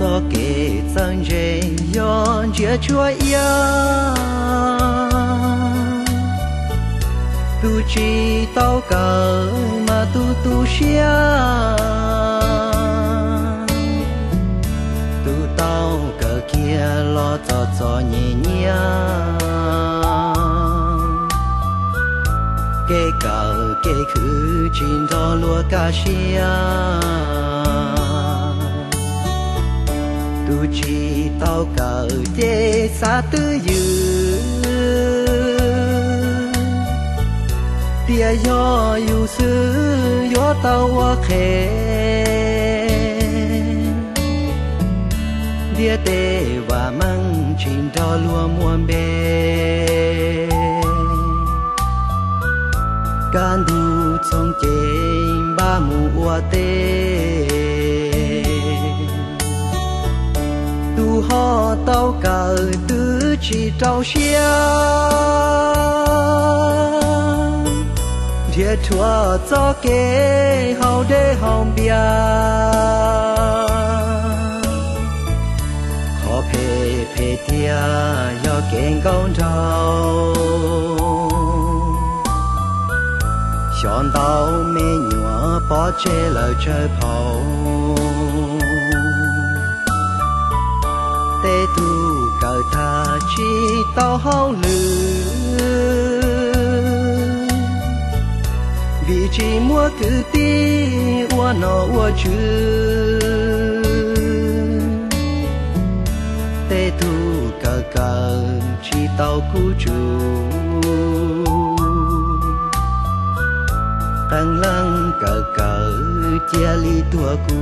Txoj kev txawj ntse yog ntsia tshuaj iab, tus tsis tau kawm mas tus tu siab, tus tau kawm kiag los txom txom nyem nyiab. Kev kawm kev khwv tsis nrog luag kaj siab, tus tsis tau kawm ces xav twj ywm, tias yog yus xwb yuav tau ua qhev. Ntiaj teb vam meej tsis nrog luag muaj npe, kaj ntug txoog ces npaj mus ua teb. Tus ho tau kawm twb tsis rau siab, nrhiav rhuav txoj kev haus dej haus npias. Qhov phem phem tiag yog kev nkauj nraug, xyov ntau me nyuam pov tseg lawm tsawg phaum. Tej tug kawm tag tsis tau hauj lwm, vim tsis muaj kwv tij ua nom ua tswv. Tej tug kawm kawm tsis tau kub tsum, qee leej kawm kawm cia li tuag kuv.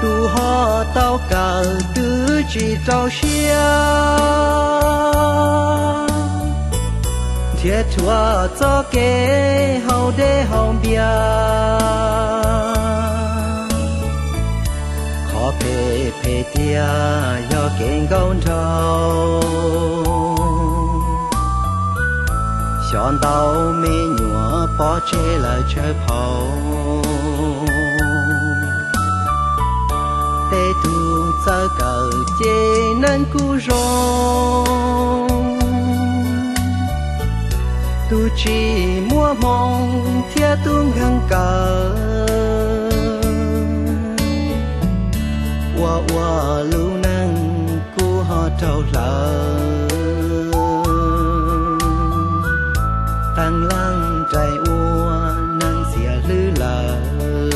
Tus ho tau kawm twb tsis rau siab, nrhiav rhuav txoj kev haus dej haus npias. Qhov phem phem tiag yog kev nkauj nraug, xyov ntau me nyuam pov tseg lawm tsawg phaum. Tej tug txawj kawm ces neeg kuj zoo, tus tsis muaj hmoo thiab tus nkeeg kawm, ua ua lub neej kuj ho raug hlawv. Qee leej rais ua neeg xiam hlwb lawm,